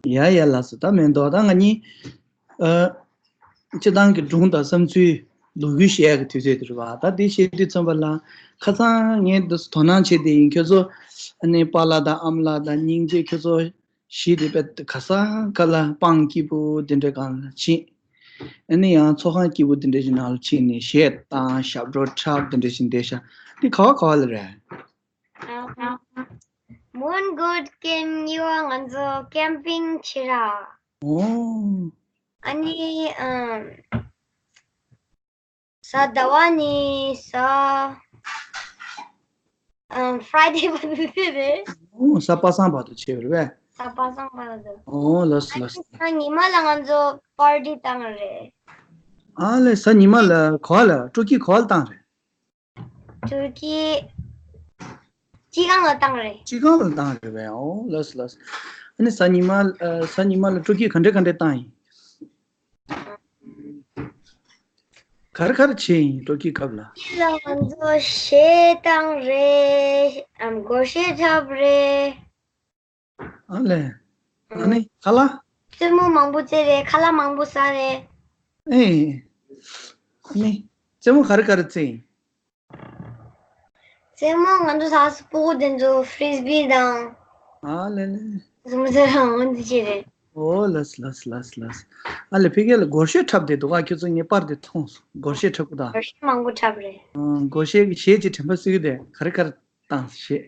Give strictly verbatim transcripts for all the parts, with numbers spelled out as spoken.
ཡ་ཡ་ལགས་སོ། ད་མེད་འདུག་ད་ང་གཉིས་ཨ། སྤྱི་བཏང་གི་སྒྲུང་དང་བསམ་ཚུལ་ལོ་རྒྱུས་བཤད་ཡག་གི་དུས་ཚོད་དེ་རེད་བ། ད་དེ་བཤད་དུས་ཙམ་པ་ལ་ཁ་སང་ངས་འདི་དོ་སྣང་བྱས་དེ་ཡིན། ཁྱོད་ཚོ་ཨ་ནི་པཱ་ལགས་དང་ཨ་མ་ལགས་དང་སྙིང་རྗེ་ཁྱོད་ཚོ་བཞི་དེ་དཔེ་ག་ས་ག་ལ་སྤང་སྐྱིད་པོ་དེ་འདྲ་གང་ལ་ཕྱིན། ཨ་ནི་ཡང་ཚོགས་ཁང་སྐྱིད་པོ་དེ་འདྲ་ཞིག་ནང་ལ་ཕྱིན་ནས་གཞས་བཏང་། ཞབས་བྲོ་འཁྲབ། དེ་འདྲ་ཞིག་བསྡད་ཤག་དེ་ག་བ་ག་བ་ལ་རེད། མོན་གྷོ་ཀེམ་གཉིས་པ་ང་ཚོ་ཀེམ་པིང་བྱེད་ར། ཨོ། ཨ་ནི་ཨམ། གཟའ་ཟླ་བ་ནས་གཟའ་ཨམ། ཕ་རའི་ཌེ་བར་དུ་རེད། ཨོ། གཟའ་པ་སངས་བར་དུ་བྱས་པ་རེད་པས། གཟའ་པ་སངས་བར་དུ། ཨོ་ལགས་སོ་ལགས་སོ། ཨ་ནི་གཟའ་ཉི་མ་ལ་ང་ཚོ་པར་ཊི་བཏང་རེད། ཨ་ལས། གཟའ་ཉི་མ་ལ་ག་བ་ལ། སྤྲོ་སྐྱིད་ག་བ་ལ་བཏང་རེད། སྤྲོ་སྐྱིད་སྤྱི་ཁང་ལ་བཏང་རེད། སྤྱི་ཁང་ལ་བཏང་རེད་པས། ཨོ་ལགས་སོ་ལགས་སོ། ཨ་ནི་གཟའ་ཉི་མ་ཨ། གཟའ་ཉི་མ་ལ་སྤྲོ་སྐྱིད་ག་འདྲ་ག་འདྲ་བཏང་ཡིན། ག་རེ་ག་རེ་བྱས་ཡིན་སྤྲོ་སྐྱིད་སྐབས་ལ། སྤྱི་ལ་ང་ཚོ་གཞས་བཏང་རེད། ཨམ། སྒོར་གཞས་འཁྲབ་རེད། ཨ་ལས། ཨ་ནི་ཁ་ལག་རྩེད་མོ་མང་པོ་རྩེ་རེད། ཁ་ལག་མང་པོ་ཟ་རེད། ཨེ། ཨ་ནི་རྩེད་མོ་ག་རེ་ག་རེ་རྩེ་ཡིན། རྩེད་མོ་ང་ཚོ་ད་སྤུ་གུ་དེ་ཚོ་ཧྥི་རི་སྦི་དང་། ཨ་ལས་ལས། རྩེད་མོ་རྩེ་རང་འོན་ཏེ་ཅི་རེད། ཨོ་ལགས་ལགས་ལགས་ལགས། ཨ་ལས། ཕ་གི་ལ་སྒོར་གཞས་འཁྲབ་བསྡད་འདུག་ག་ཁྱོད་ཚོ་ངས་པར་དེ་མཐོང་སོང་། སྒོར་གཞས་འཁྲབ་ཀྱི་འདུག་སྒོར་གཞས་མང་པོ་འཁྲབ་རེད། ཨ། སྒོར་གཞས་ཀྱི་གཞས་ཀྱི་དྲན་པ་གསོས་ཀྱི་དེ་ག་རེ་ག་རེ་བཏང་གཞས།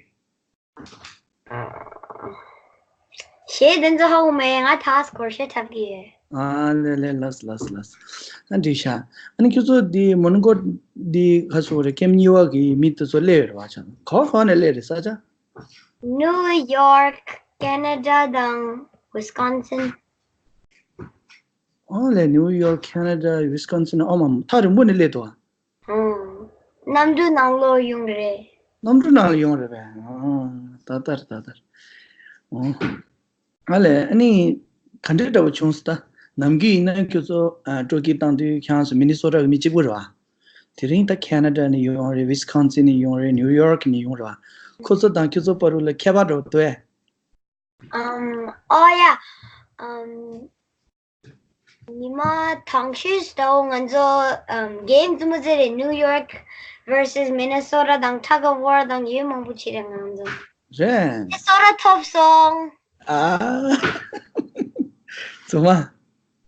གཞས་དེ་ཚོ་ཧ་གོ་མེད། ང་ད་སྒོར་གཞས་འཁྲབ་ཀྱི་ཡོད། ཨ་ལས་ལས། ལགས་ལགས་ལགས། ཨ་འགྲིག་ཤག་ཨ་ནི་ཁྱོད་ཚོ་འདི་མོན་གྷོ་འདི་ག་སོ་རེད། ཀེམ་གཉིས་པ་གི་མི་དེ་ཚོ་སླེབས་ཡོད་རེད་བ། ཆ་ག་བ་ག་བ་ནས་སླེབས་རེད། ས་ཆ། ནིའུ་ཡོག་ཁེ་ན་ཌ་དང་ཝི་སི་ཀོན་སིན། ཨོ་ལས། ནིའུ་ཡོག་ཁེ་ན་ཌ་ཝི་སི་ཀོན་སིན། ཨོ་མ། ཐག་རིང་པོ་ནས་སླེབས་འདུག་ཨ། ཨང་། གནམ་གྲུ་ནང་ལོགས་ཡོང་གི་རེད། གནམ་གྲུ་ནང་ལ་ཡོང་རེད་པས། ཨང་། ད་ལྟར་ད་ལྟར། ཨོ། ཨ་ལས། ཨ་ནི་ག་འདྲ་འདྲ་པོ་བྱུང་སོང་། ད་ནམ་རྒྱུན་ཡིན་ན་ཁྱོད་ཚོ་ཨ། སྤྲོ་སྐྱིད་བཏང་དུས་ཁྱེད་རང་ཚོ་མི་ནི་སོ་ཊ་གི་མི་གཅིག་པུ་རེད་བ། དེ་རིང་ད་ཁེ་ན་ཌ་ནས་ཡོང་རེད། ཝི་སི་ཀོན་སིན་ནས་ཡོང་རེད། ནིའུ་ཡོག་ནས་ཡོང་རེད་བ། ཁོ་ཚོ་དང་ཁྱོད་ཚོ་བར་དུ་ལ་ཁྱད་པར་འདྲ་པོ་འདུག་ཨེ། ཨམ། ཨོ་ཡ། ཨམ། ཉི་མ་དང་ཤོས་ཟླ་བོ་ང་ཚོ་ཨམ། གེམ་རྩེད་མོ་རྩེ་རེད། ནིའུ་ཡོག་ཝར་སི་མི་ནི་སོ་ཊ་དང་ཊག་ཨོཕ་ཝར་དང་ཡོད། མང་པོ་བྱས་རེད་ང་ཚོ། རེད། མི་ནི་སོ་ཊ་ཐོབ་སོང་། ཨ། རྫུན་མ།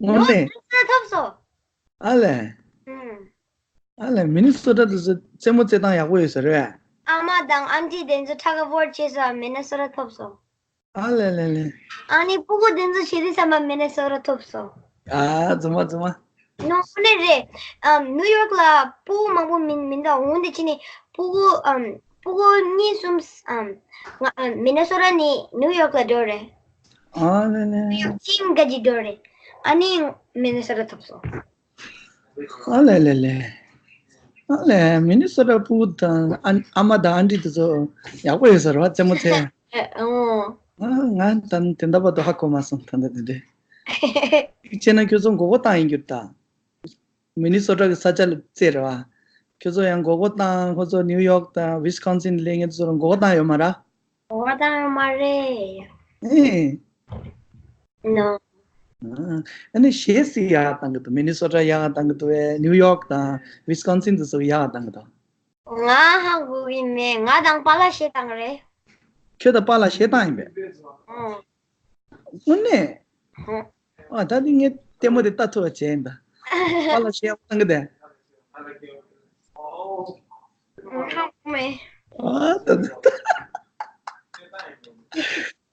དངོས་གནས། མི་ནི་སོ་ཊ་ཐོབ་སོང་། ཨ་ལས། ཨང་། ཨ་ལས། མི་ནི་སོ་ཊ་དེ་ཚོ་རྩེད་མོ་རྩེ་སྟངས་ཡག་པོ་ཡོད་ས་རེད། ཨ་མ་དང་ཨན་ཊི་དེ་ཚོ་ཊག་ཨོཕ་ཝར་བྱས་སོང་། མི་ནི་སོ་ཊ་ཐོབ་སོང་། ཨ་ལས་ལས་ལས། ཨ་ནི་སྤུ་གུ་དེ་ཚོ་བྱེད་དུས་ཙམ་པ་མི་ནི་སོ་ཊ་ཐོབ་སོང་། ཨ། རྫུན་མ་རྫུན་མ། ནོ་ནི་རེད། ཨམ། ནིའུ་ཡོག་ལ་སྤུ་གུ་མང་པོ་མི་མི་འདུག་འོན་ཏེ་ཕྱི་ནས་སྤུ་གུ་ཨམ། སྤུ་གུ་གཉིས་གསུམ་ཨམ། ང་ཨམ། མི་ནི་སོ་ཊ་ནས་ནིའུ་ཡོག་ལ་འགྲོ་རེད། ཨ་ལས་ལས། ནིའུ་ཡོག་ཅིང་ག་ཅིག་འགྲོ་རེད། ཨ་ནི་མི་ནི་སོ་ཊ་ཐོབ་སོང་། ཨ་ལས་ལས་ལས། ཨ་ལས། མི་ནི་སོ་ཊ་སྤུ་གུ་དང་ཨ། ཨ་མ་དང་ཨན་ཊི་དེ་ཚོ་ཡག་པོ་ཡོད་ས་རེད་བ། རྩེད་མོ་རྩེ། ཨེ། ཨོ། ཨ། ང་ད་དེ་འདྲ་བར་དུ་ཧ་གོ་མ་སོང་། ད་ལྟ་དེ་འདྲས། བྱས་ན་ཁྱོད་ཚོ་མགོ་སྐོར་བཏང་ཡིན་རྒྱུ་རེད་ད། མི་ནི་སོ་ཊ་གི་ས་ཆ་ལ་རྩེད་རེད་བ། ཁྱོད་ཚོ་ཡང་མགོ་སྐོར་བཏང་། ཁོ་ཚོ་ནིའུ་ཡོག་དང་ཝི་སི་ཀོན་སིན་སླེབས་མཁན་ཚོ་མགོ་སྐོར་བཏང་ཡོད་མ་རེད། མགོ་སྐོར་བཏང་ཡོད་མ་རེད། ཨེ། ནོ། ཨ་ནི་གཞས་སུ་ཡག་བཏང་གི་འདུག་མི་ནི་སོ་ཊ་ཡག་བཏང་གི་འདུག་བས། ནིའུ་ཡོག་དང་ཝི་སི་ཀོན་སིན་དེ་ཚོ་ཡག་བཏང་གི་འདུག་ང་ཧ་གོ་གི་མེད། ང་དང་པཱ་ལགས་གཞས་བཏང་རེད། ཁྱོད་དང་པཱ་ལགས་གཞས་བཏང་ཡིན་པས། ཨོ། དངོས་གནས། ཨོ། ཨ། ད་ནི་ངས་ལྟད་མོ་དེ་ལྟ་ཐུབ་པ་བྱས་ཡིན་ད། པཱ་ལགས་གཞས་ཡག་པོ་བཏང་གི་འདུག་ཧ་གོ་མེད། ཨ། ད་ད་ད།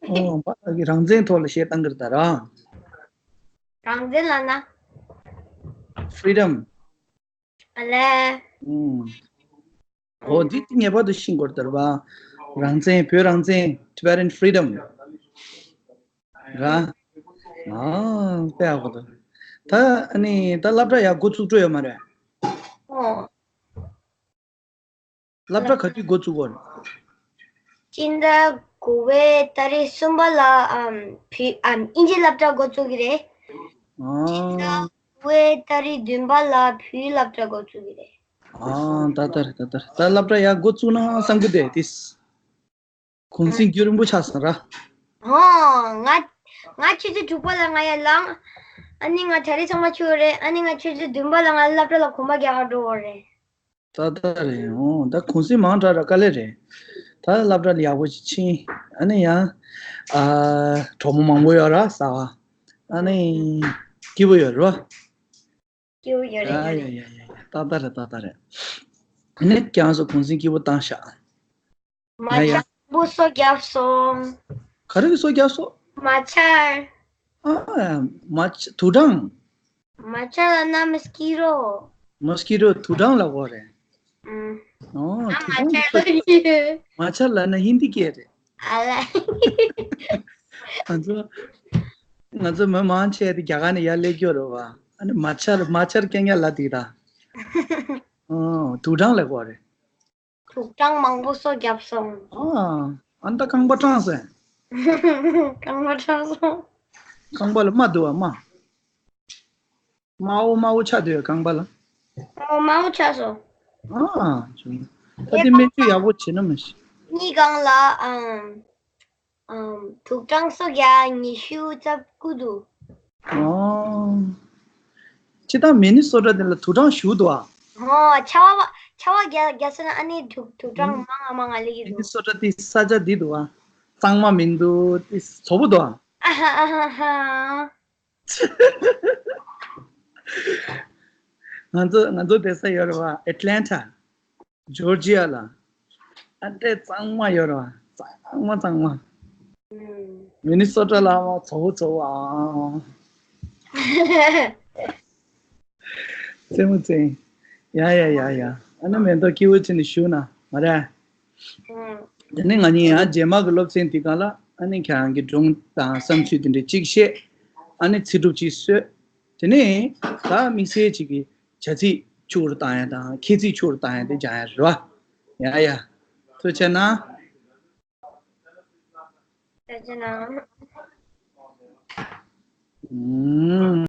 ཨོ། པཱ་ལགས་ཀྱིས་རང་བཙན་ཐོག་ལ་གཞས་བཏང་གི་རེད་ད་ར། རང་བཙན་ལབ་ན། ཕི་རི་ཌམ། ཨ་ལས། ཨུམ། ཨོ། འདི་ངེས་པར་དུ་ཤེས་དགོས་རེད་ད་ར་བ། རང་བཙན། བོད་རང་བཙན། Tibetan freedom ར། ཨ། དཔེ་ཡག་པོ་འདུག་ད་ཨ་ནི་ད་སློབ་གྲྭ་ཡར་འགོ་བཙུགས་འགྲོ་ཡོད་མ་རེད། ཨོ། སློབ་གྲྭ་ག་དུས་འགོ་བཙུགས་དགོས་རེད། སྤྱི་ཟླ་དགུ་པའི་ཏ་རིག་གསུམ་པ་ལ་ཨམ། བོད་ཨམ། དབྱིན་ཇི་སློབ་གྲྭ་འགོ་བཙུགས་ཀྱི་རེད། ཨ། སྤྱི་ཟླ་དགུ་པའི་ཏ་རིག་བདུན་པ་ལ་བོད་སློབ་གྲྭ་འགོ་བཙུགས་ཀྱི་རེད། ཨ། ད་ལྟར་ད་ལྟར་ད་སློབ་གྲྭ་ཡར་འགོ་བཙུགས་ན་བསམ་གྱི་འདུག་དེ། གུང་སེང་རྒྱུན་རིང་པོ་ཆགས་སོང་ར། ཧོ། ང་ ང་ཆུ་ཚོད་དྲུག་པ་ལ་ང་ཡར་ལངས། ཨ་ནི་ང་གྲ་སྒྲིག་ཚང་མ་བྱས་ཡོད་རེད། ཨ་ནི་ང་ཆུ་ཚོད་བདུན་པ་ལ་ང་སློབ་གྲྭ་ལ་གོམ་པ་རྒྱག་ག་འགྲོ་དགོས་རེད། ཏག་ཏག་རེད། འོ་ད་གུང་སེང་མང་དྲགས་ར་དཀའ་ལས་རེད། ད་སློབ་གྲྭ་ལ་ཡག་པོ་ཞིག་ཕྱིན། ཨ་ནི་ཡང་ཨ་གྲོགས་མོ་མང་པོ་ཡོད་ར་ཟ་བ། ཨ་ནི་སྐྱིད་པོ་ཡོད་རེད་བ། སྐྱིད་པོ་ཡོད་རེད། ཡ་ཡ་ཡ་ཡ་ཡ། ཏག་ཏག་རེད། ཏག་ཏག་རེད། ཨ་ནི་ཁྱེད་རང་ཚོ་གུང་སེང་སྐྱིད་པོ་བཏང་ཤག་མ་ཡ་ཡ། ཆར་མང་པོ་གསོག་བརྒྱབ་སོང་། ག་རེ་གི་གསོག་བརྒྱབ་སོང་། མ་ཆར། ཨ། མ་ཆ་དུག་སྦྲང་། མ་ཆར་ལབ་ན་མོ་སི་ཀི་ཊོ། མོ་སི་ཀི་ཊོ་དུག་སྦྲང་ལབ་དགོས་རེད། ཨུམ། ཨོ། ཨ་དུག་མ་སྦྲང་ཆར་ལབ་ཡོད། མ་ཆར་ལབ་ན་ཧིན་དི་སྐད་རེད། ཨ་ལ། ང་ཚོ་ང་ཚོ་མི་མང་ཆེ་དེ་རྒྱ་གར་ནས་ཡར་སླེབས་ཀྱི་ཡོད་རེད་བ། ཨ་ནི་མ་ཆར་མ་ཆར་རྐྱང་རྐྱང་ལབ་དེ་ད། ཨོ། དུག་སྦྲང་ལབ་དགོས་རེད། དུག་སྦྲང་མང་པོ་གསོག་བརྒྱབ་སོང་། ཨ། ཨ་ད་རྐང་པ་སྐྲངས་སོང་། རྐང་པ་སྐྲངས་སོང་། རྐང་པ་ལ་རྨ་འདུག་བ། རྨ། དམར་པོ་དམར་པོ་ཆགས་འདུག་ཡ་རྐང་པ་ལ། ཨོ་དམར་པོ་ཆགས་སོང་། ཨ། བྱུང་། ད་དེ་སྨན་བཅོས་ཡག་པོ་བྱེད་ན་མ་གཞི། གཉིས་སྒང་ལ་ཨམ། ཨམ། དུག་སྦྲང་གསོག་ཡ་ཉི་ཤུ་རྩ་དགུ་འདུག་ཨོ། སྤྱིར་བཏང་མི་ནི་སོ་ཊ་དེ་ལ་དུག་སྦྲང་ཞེ་པོ་འདུག་ཨ། ཧོ། ཆར་པ་ཆར་པ་རྒྱག་རྒྱག་སོང་ན་ཨ་ནི་དུག་དུག་སྦྲང་མང་ང་མང་ང་སླེབས་ཀྱི་མི་ནི་འདུག་སོ་ཊ་དེ་ས་ཆ་འདི་འདུག་ཨ། གཙང་མ་མི་འདུག་དེ་བཙོག་པོ་འདུག་ཨ། ཨ་ཧ་ཨ་ཧ་ཧ། ང་ཚོ་ང་ཚོ་བསྡད་ས་ཡོད་རེད་བ། ཨེ་ཊ་ལན་ཊ། ཇོར་ཇི་ཡ་ལ། ཨ་འདྲས་གཙང་མ་ཡོད་རེད་བ། གཙང་མ་གཙང་མ། ཨུམ། མི་ནི་སོ་ཊ་ལ་མ་བཙོག་པོ་བཙོག་པོ་ཨ། རྩེད་མོ་རྩེ། ཡ་ཡ་ཡ་ཡ། ཨ་ནི་མེ་ཏོག་སྐྱིད་པོ་བྱས་ནས་བཞུགས་ན་མ་རེད། ཨུམ། དེ་ནས་ང་གཉིས་ཡང་རྗེས་མ་གི་སློབ་ཚན་དེ་སྒང་ལ་ཨ་ནི་ཁྱེད་རང་གི་སྒྲུང་དང་བསམ་ཚུལ་དེ་འདྲ་གཅིག་བཤད། ཨ་ནི་ཚིག་གྲུབ་གཅིག་བཟོས། དེ་ནས་ད་དམིགས་བསལ་གཅིག་གི་བྱ་ཚིག་ཆུ་བུར་བཏང་ཡ་དང་ཁྱད་ཚིག་ཆུ་བུར་བཏང་ཡ་དེ་སྦྱང་ཡ་རེད་བ། ཡ་ཡ། ཐུགས་རྗེ་གནང་། ཐུགས་རྗེ་གནང་། ཨུམ།